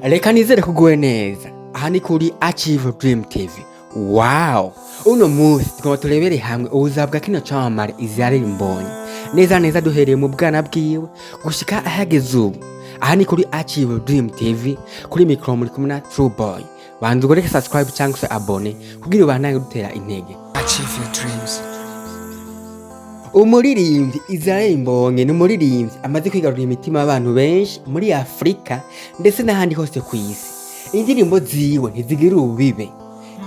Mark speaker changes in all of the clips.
Speaker 1: Reka nizere kuguwe neza. Aha ni kuri Achieve Dream TV. Wow! Uno munsi tugomba turebere hamwe ubuzima bwa kino camamare Israel Mbonyi. Neza neza duhereye mu bwana bwiwe gushika ahageze ubu. Aha ni kuri Achieve Dream TV, kuri micro muri kumwe na True Boy. Banza ugoreke subscribe cyangwa se abone kugira ubandanye dutera intege.
Speaker 2: Achieve your dreams.
Speaker 1: Umuririmbyi Israel Mbonyi ni umuririmbyi amaze kwigarurira imitima y'abantu benshi muri Afurika ndetse n'ahandi hose ku isi. Indirimbo ziwe ntizigira ububibe,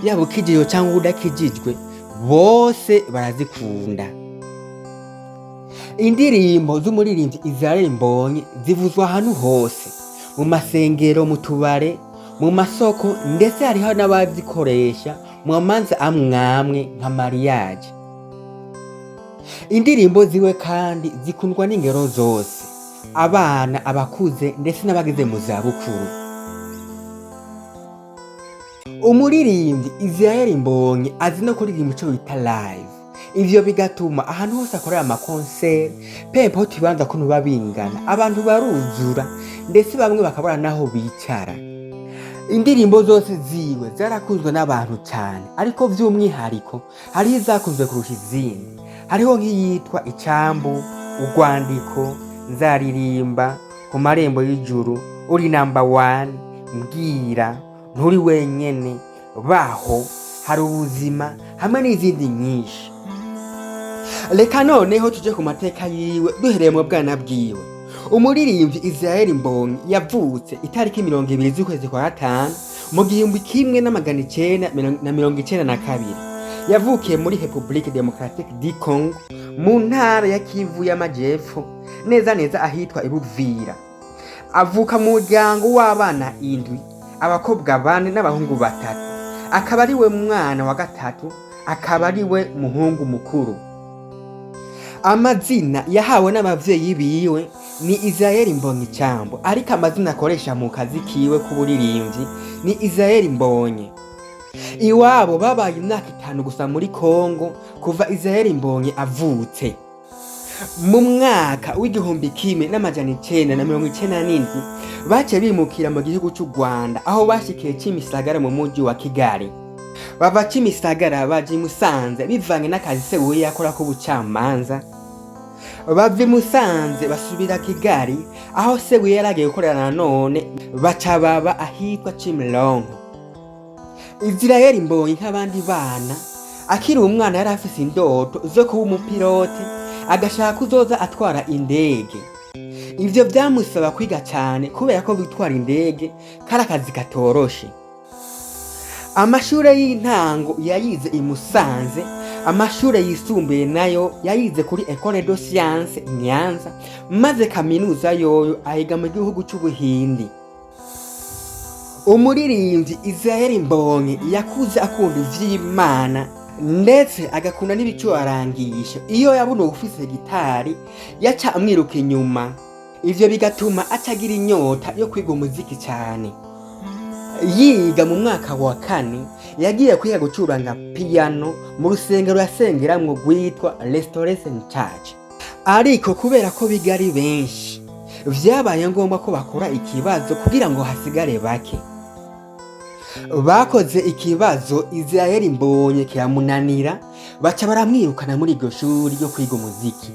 Speaker 1: yaba ukijijwe cyangwa udakijijwe, bose barazikunda. Indirimbo z'umuririmbyi Israel Mbonyi zivuzwa ahantu hose, mu masengero, mu tubare, mu masoko, ndetse hariho n'abazikoresha mu manza amwamwe nka mariage. Indirimbo ziwe kandi zikundwa n'ingero zose, abana, abakuze ndetse n'abageze mu zabukuru. Umuririmbyi Israel Mbonyi azi no kuririmba ico bita live. Ivyo bigatuma ahantu hose akorera amakonseri, peu importe ibibanza ukuntu biba bingana, abantu baruzura, ndetse bamwe bakabura n'aho bicara. Indirimbo zose ziwe zarakunzwe n'abantu cyane, ariko vy'umwihariko hariho izakunzwe kurusha izindi. Hariho nk'iyitwa Icambu, Urwandiko, Nzaririmba, Ku marembo y'ijuru, Uri number one, Mbwira, Nturi wenyene, Baho, Hari ubuzima, hamwe n'izindi nyinshi. Reka noneho tuje ku mateka yiwe duhereye mu bwana bwiwe. Umuririmbyi Israel Mbonyi yavutse itariki 20 z'ukwezi kwa gatanu mu 1992. Yavukiye muri République Démocratique du Congo, mu ntara ya Kivu y'Amajepfo, neza neza ahitwa Ibuvira. Avuka mu muryango w'abana indwi, abakobwa bane n'abahungu batatu, akaba ari we mwana wa gatatu, akaba ari we muhungu mukuru. Amazina yahawe n'abavyeyi biwe ni Israel Mbonyi Icambo, ariko amazina akoresha mu kazi kiwe k'uburirimbyi ni Israel Mbonyi. Iwabo babaye imyaka 5 gusa muri Kongo kuva Israel Mbonyi avutse. Mu mwaka w'1997 baciye bimukira mu gihugu c'u Rwanda, aho bashikiye Kimisagara mu muji wa Kigali. Bava Kimisagara baja i Musanze bivanye n'akazi se wiwe yakora k'ubucamanza. Bava i Musanze basubira Kigali, aho se wiwe yaragiye gukorera nanone, baca baba ahitwa Kimironko. Israel Mbonyi, nk'abandi bana, akiri umwana yari afise indoto zo kuba umupilote, agashaka kuzoza atwara indege. Ivyo vyamusaba kwiga cane, kubera ko gutwara indege kari akazi katoroshe. Amashure y'intango yayize i Musanze, amashure yisumbuye nayo yayize kuri Ecole de Science i Nyanza, maze kaminuza yoyo ayiga mu gihugu c'Ubuhindi. Umuririmbyi Israel Mbonyi yakuze akunda ivy'Imana, ndetse agakunda n'ibicurangisho. Iyo yabona uwufise gitari yaca amwiruka inyuma, ivyo bigatuma acagira inyota yo kwiga umuziki cyane. Yiga mu mwaka wa kane yagiye kwiga gucuranga piano mu rusengero yasengeramwo rwitwa Restoration Church, ariko kubera ko biga ari benshi vyabaye ngombwa ko bakora ikibazo kugira ngo hasigare bake. Bakoze ikibazo, Israel Mbonye kiramunanira, baca baramwirukana muri iryo shuri ryo kwiga umuziki.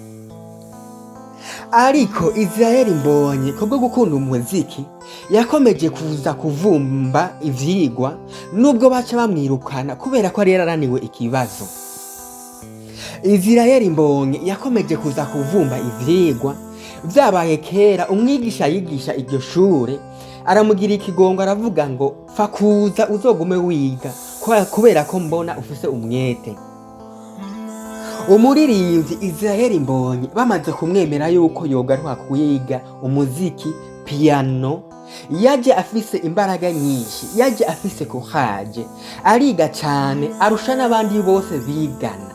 Speaker 1: Ariko Israel Mbonye, kubwo gukunda umuziki, yakomeje kuza kuvumba ivyigwa nubwo baca bamwirukana kubera ko yari yarananiwe ikibazo. Israel Mbonye yakomeje kuza kuvumba ivyigwa. Vyabaye kera, umwigisha yigisha iryo shure aramugira ikigongo, aravuga ngo: "Pfa kuza uzogume wiga kubera ko mbona ufise umwete." Umuririmbyi Israel Mbonyi bamaze kumwemera yuko yogaruka kwiga umuziki piano, yaje afise imbaraga nyinshi, yaje afise courage, ariga cane arusha n'abandi bose bigana.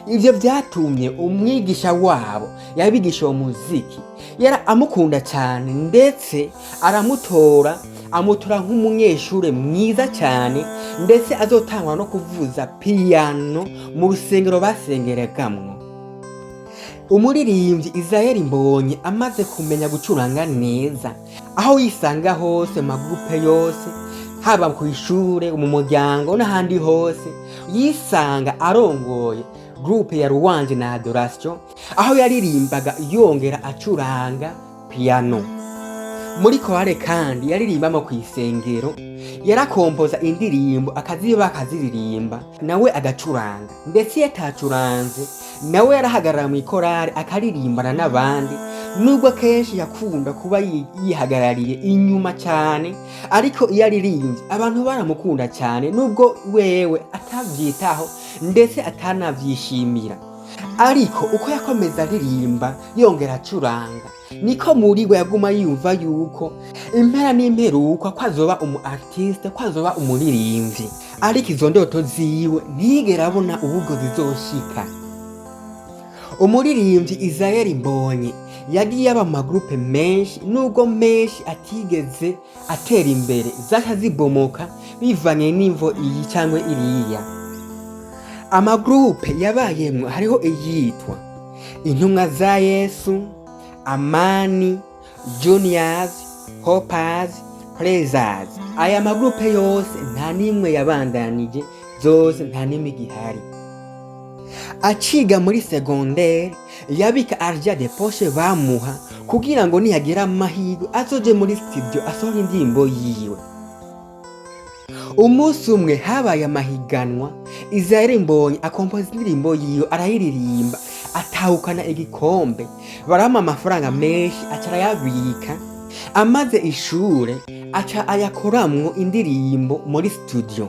Speaker 1: Ivyo vyatumye umwigisha wabo yabigisha uwo muziki yara amukunda cyane, ndetse aramutora, amutora nk'umunyeshure mwiza cyane, ndetse azotangwa no kuvuza piano mu rusengero basengeregamwo. Umuririmbyi Israel Mbonyi amaze kumenya gucuranga neza, aho yisanga hose mu ma groupe yose, haba ku ishure, mu muryango n'ahandi hose, yisanga arongoye groupe ya Louange na Adoration, aho yaririmbaga yongera acuranga piano. Muri chorale kandi yaririmbamo kw'isengero, yarakompoza indirimbo akaziba akaziririmba, nawe agacuranga. Ndetse iyo atacuranze nawe yarahagarara mw'ikorale akaririmbana n'abandi, nubwo akenshi yakunda kuba yihagarariye inyuma cyane. Ariko iyo aririmbye abantu baramukunda cyane, nubwo wewe atavyitaho ndetse atanavyishimira. Ariko uko yakomeza aririmba yongera acuranga, niko muri we yaguma yumva yuko impera n'imperuka ko azoba umu artiste, ko azoba umuririmbyi. Ariko izo ndoto ziwe ntiyigera abona ubwo zizoshika. Umuririmbyi Israel Mbonyi yagiye aba mu ma groupe menshi, nubwo menshi atigeze atera imbere, zaca zibomoka bivanye n'imvo iyi cyangwa iriya. Ama groupe yabayemwo hariho iyitwa Intumwa za Yesu, Amani, Juniors, Hoppers, Praisers. Aya ma groupe yose nta n'imwe yabandanije, zose nta n'imwe igihari. Aciga muri secondaire yabika argent de poche bamuha kugira ngo niyagira amahirwe azoje muri studio asohora indirimbo yiwe. Umunsi umwe habaye amahiganwa, Israel Mbonyi akompoza indirimbo yiwe arayiririmba, atahukana igikombe, baramuha amafaranga menshi, aca arayabika. Amaze ishure aca ayakoramwo indirimbo muri studio.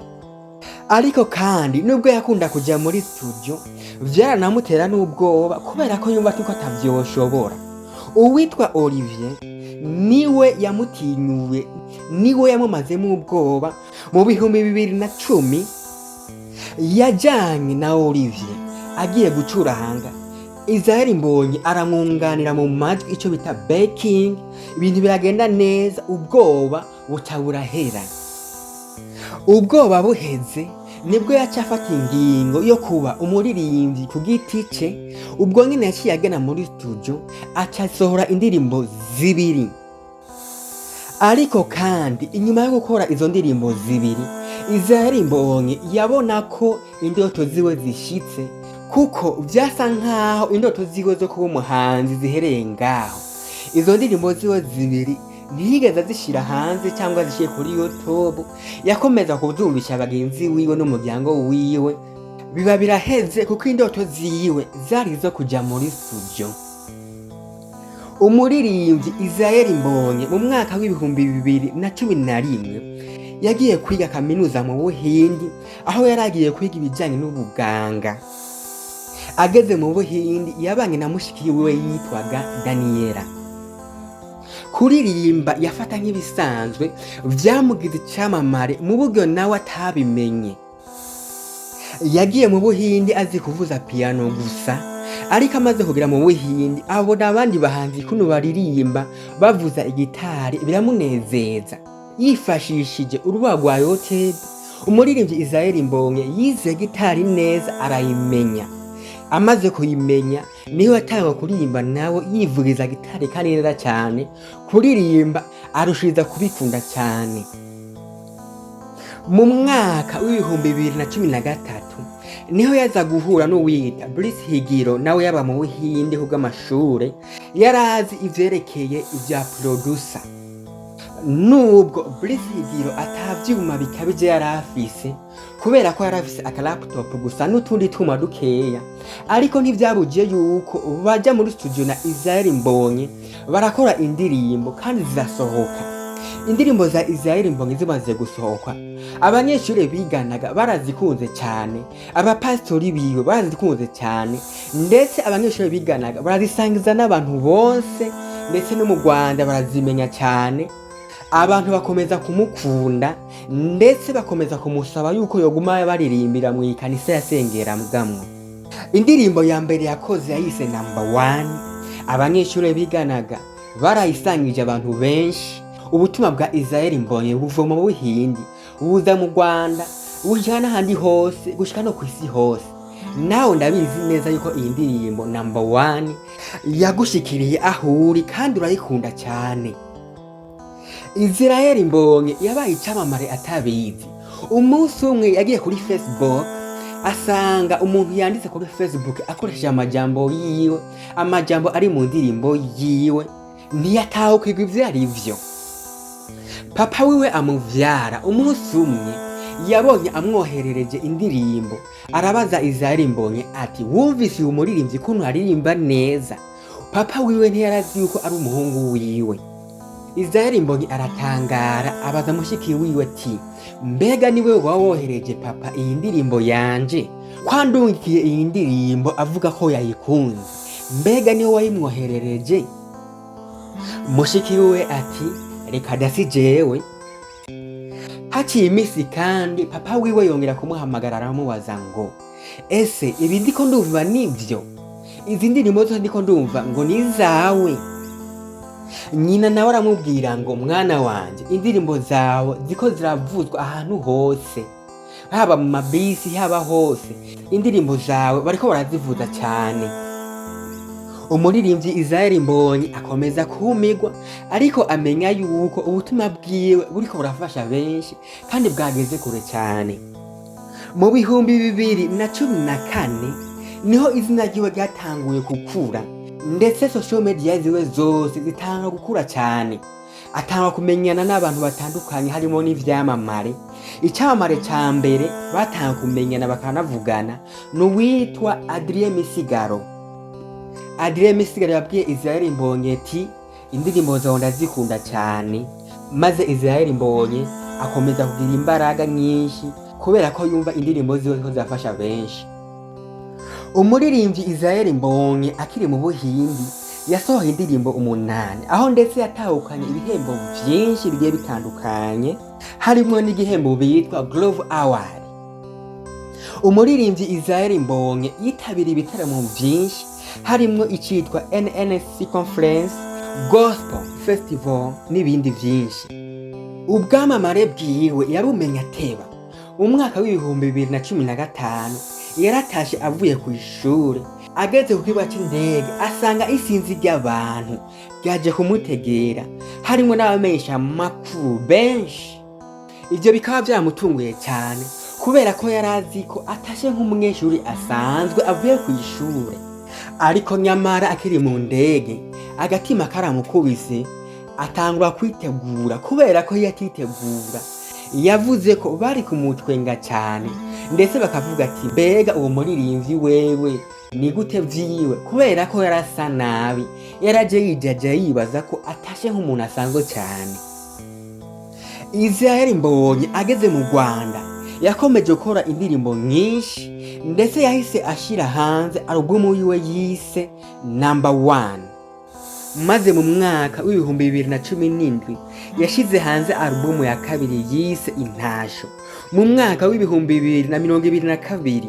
Speaker 1: Ariko kandi nubwo yakunda kuja muri studio, vyaranamutera n'ubwoba kubera ko yumva ko atavyoshobora. Uwitwa Olivier niwe yamutinyuye, niwe yamumazemo ubwoba. Mu 2010 yajanye na Olivier agiye gucuranga, Israel Mbonyi aramwunganira mu majwi, ico bita backing. Ibintu biragenda neza, ubwoba buca burahera. Ubwoba buheze nibwo yaca afata ingingo yo kuba umuririmbyi ku giti ce. Ubwo nyine yaciye agana muri studio, aca asohora indirimbo zibiri. Ariko kandi inyuma yo gukora izo ndirimbo zibiri, Israel Mbonyi yabona ko indoto ziwe zishitse, kuko vyasa nkaho indoto ziwe zo kuba umuhanzi zihereye ngaho. Izo ndirimbo ziwe zibiri ntiyigeze azishira hanze cyangwa azishyire kuri YouTube, yakomeza kuzumvisha bagenzi wiwe n'umuryango wiwe, biba biraheze, kuko indoto ziwe zari izo kuja muri studio. Umuririmbyi Israel Mbonyi mu mwaka w'2011 yagiye kwiga kaminuza mu Buhindi, aho yari agiye kwiga ibijyanye n'ubuganga. Ageze mu Buhindi yabanye na mushiki wiwe yitwaga Daniela. Kuririmba yafata nk'ibisanzwe, vyamugize icamamare mu buryo nawe atabimenye. Yagiye mu Buhindi azi kuvuza piano gusa, ariko amaze kugera mu Buhindi abona abandi bahanzi kuno baririmba bavuza igitari, biramunezeza. Yifashishije urubuga rwa YouTube, umuririmbyi Israel Mbonyi yize gitari neza arayimenya. Amaze kuyimenya niho yatangwa kuririmba nawe yivugiriza gitari kandi neza cyane. Kuririmba arushiriza kubikunda cyane. Mu mwaka w'2013 niho yaza guhura n'uwita Brice Higiro, nawe yaba mu Buhinde kubw'amashure, yarazi ivyerekeye ivya producer. Nubwo Brice Higiro atavyuma bikabije yari afise, kubera ko yari afise aka laptop gusa n'utundi twuma dukeya, ariko ntivyabujije yuko baja muri studio na Israel Mbonyi barakora indirimbo kandi zirasohoka. Indirimbo za Israel Mbonyi zimaze gusohoka, abanyeshuri biganaga barazikunze cyane, abapasitori biwe barazikunze cyane, ndetse abanyeshuri biganaga barazisangiza n'abantu bose, ndetse no mu Rwanda barazimenya cyane. Abantu bakomeza kumukunda, ndetse bakomeza kumusaba yuko yoguma baririmbira mu ikanisa yasengeramwo. Indirimbo ya mbere yakoze yayise Number One. Abanyeshuri biganaga barayisangije abantu benshi. Ubutumwa bwa Israel Mbonyi buva mu Buhindi buza mu Rwanda, bushika n'ahandi hose, gushika no ku isi hose. Nawe ndabizi neza yuko iyi ndirimbo Number One yagushikiriye aho uri kandi urayikunda cyane. Israel Mbonyi yabaye icamamare atabizi. Umunsi umwe yagiye kuri Facebook, asanga umuntu yanditse kuri Facebook akoresheje amajambo yiwe, amajambo ari mu ndirimbo yiwe. Ntiyatahukirwa ivyo ari vyo. Papa wiwe amuvyara umunsi umwe yabonye amwoherereje indirimbo, arabaza Israel Mbonyi ati: "Wumvise uyu muririmbyi kuntu aririmba neza?" Papa wiwe ntiyarazi yuko ari umuhungu wiwe. Israel Mbonyi aratangara, abaza mushiki wiwe ati: "Mbega niwe waba wohereje papa iyi ndirimbo yanje? Kwandungikiye iyi ndirimbo avuga ko yayikunze, mbega niwe wayimwoherereje?" Mushiki wiwe ati: "Reka dasi jewe." Haciye iminsi kandi papa wiwe yongera kumuhamagara, aramubaza ngo: "Ese ibi ndiko ndumva nivyo? Izi ndirimbo zose ndiko ndumva ngo ni izawe?" Nyina nawe aramubwira ngo: "Mwana wanje, indirimbo zawe ziko ziravuzwa ahantu hose, haba mu mabisi, haba hose, indirimbo zawe bariko barazivuza cyane." Umuririmbyi Israel Mbonyi akomeza kumigwa, ariko amenya yuko ubutumwa bwiwe buriko burafasha benshi kandi bwageze kure cyane. Mu 2014 niho izina ryiwe ryatanguye gukura, ndetse social media ziwe zose zitanga gukura cyane, atanga kumenyana n'abantu batandukanye, harimo n'ivyamamare. Icyamamare ca mbere batanga kumenyana bakanavugana ni uwitwa Adrien Misigaro. Adrien Misigaro yabwiye Israel Mbonyi ati: "Indirimbo zawe ndazikunda cyane." Maze Israel Mbonyi akomeza kugira imbaraga nyinshi kubera ko yumva indirimbo ziwe ko zirafasha benshi. Umuririmbyi Israel Mbonyi akiri mu Buhindi yasohoye indirimbo 8, aho ndetse yatahukanye ibihembo vyinshi bigiye bitandukanye, harimwo n'igihembo bitwa Groove Award. Umuririmbyi Israel Mbonyi yitabiriye ibitaramo vyinshi, harimwo icitwa NNC Conference, Gospel Festival n'ibindi vyinshi. Ubwamamare bwiwe yabumenye ateba. Mu mwaka w'2015 yaratashe avuye ku ishure, ageze ku kibuga c'indege asanga isinzi ry'abantu ryaje kumutegera, harimwo n'abamenyesha makuru benshi. Ivyo bikaba vyamutunguye cyane kubera ko yari azi ko atashe nk'umunyeshuri asanzwe avuye ku ishure. Ariko nyamara akiri mu ndege agatima karamukubise, atangura kwitegura, kubera ko iyo atitegura yavuze ko bari kumutwenga cyane, ndetse bakavuga ati: "Mbega uwo muririmbyi wewe ni gute vyiwe?" Kubera ko yarasa nabi, yaraje yijaja, yibaza ko atashe nk'umuntu asanzwe cyane. Israel Mbonyi ageze mu Rwanda yakomeje gukora indirimbo nyinshi, ndetse yahise ashira hanze alubumu yiwe yise Number One. Maze mu mwaka w'2017 yashize hanze alubumu ya kabiri yise Intasho. Mu mwaka w'2022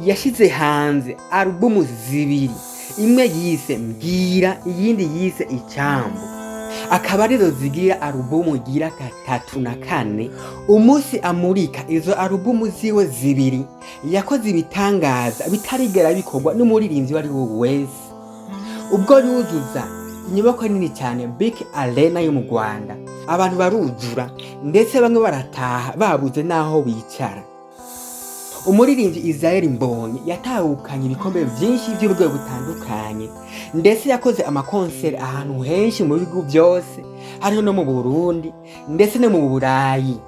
Speaker 1: yashize hanze alubumu zibiri, imwe yise Mbwira, iyindi yise Icambu, akaba arizo zigira alubumu igira gatatu na kane. Umunsi amurika izo alubumu ziwe zibiri yakoze ibitangaza bitarigera bikorwa n'umuririmbyi uwo ari we wese, ubwo yuzuza inyubako nini cyane, BK Arena yo mu Rwanda. Abantu baruzura, ndetse bamwe barataha babuze n'aho bicara. Umuririmbyi Israel Mbonyi yatahukanye ibikombe vyinshi by'urwego butandukanye, ndetse yakoze amakonseri ahantu henshi mu bihugu byose, hariho no mu Burundi ndetse no mu Burayi.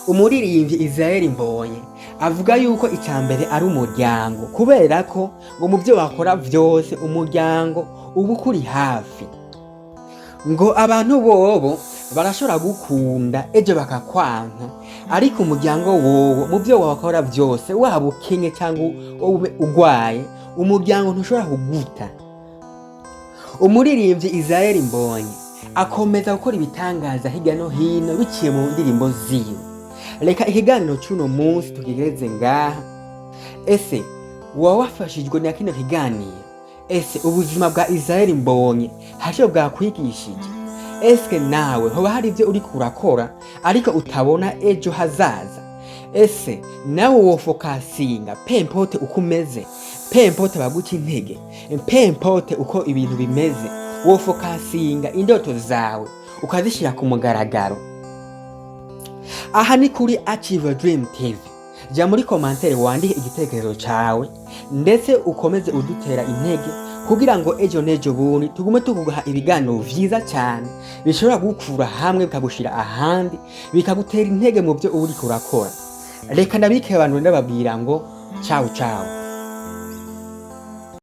Speaker 1: Umuririmbyi Israel Mbonyi avuga yuko icya mbere ari umuryango, kubera ko ngo mu byo bakora vyose umuryango uba ukuri hafi. Ngo abantu bobo barashobora gukunda ejo bakakwanka, ariko umuryango wowo mu byo wakora byose, waba ukenye cyangwa ube ugwaye, umuryango ntushobora kuguta. Umuririmbyi Israel Mbonyi akomeza gukora ibitangaza hirya no hino biciye mu ndirimbo ziwe. Reka ikiganiro cy'uno munsi tukigereze ngaha. Ese waba wafashijwe na kino kiganiro? Ese ubuzima bwa Israel Mbonyi hari icyo bwakwigishije? Ese nawe hoba hari ibyo uriko urakora ariko utabona ejo hazaza? Ese nawe wofocusinga, peu importe uko umeze, peu importe baguca intege, peu importe uko ibintu bimeze, wofocusinga indoto zawe ukazishyira ku mugaragaro? Aha ni kuri Achieve Dream TV. Jya muri commentaire wandike igitekerezo cyawe, ndetse ukomeze udutera intege kugira ngo ejo n'ejo bundi tugume tuguha ibiganiro vyiza cyane bishobora gukura hamwe bikagushira ahandi, bikagutera intege mu byo uba uriko urakora. Reka ndabike abantu, ndababwira ngo ciao ciao.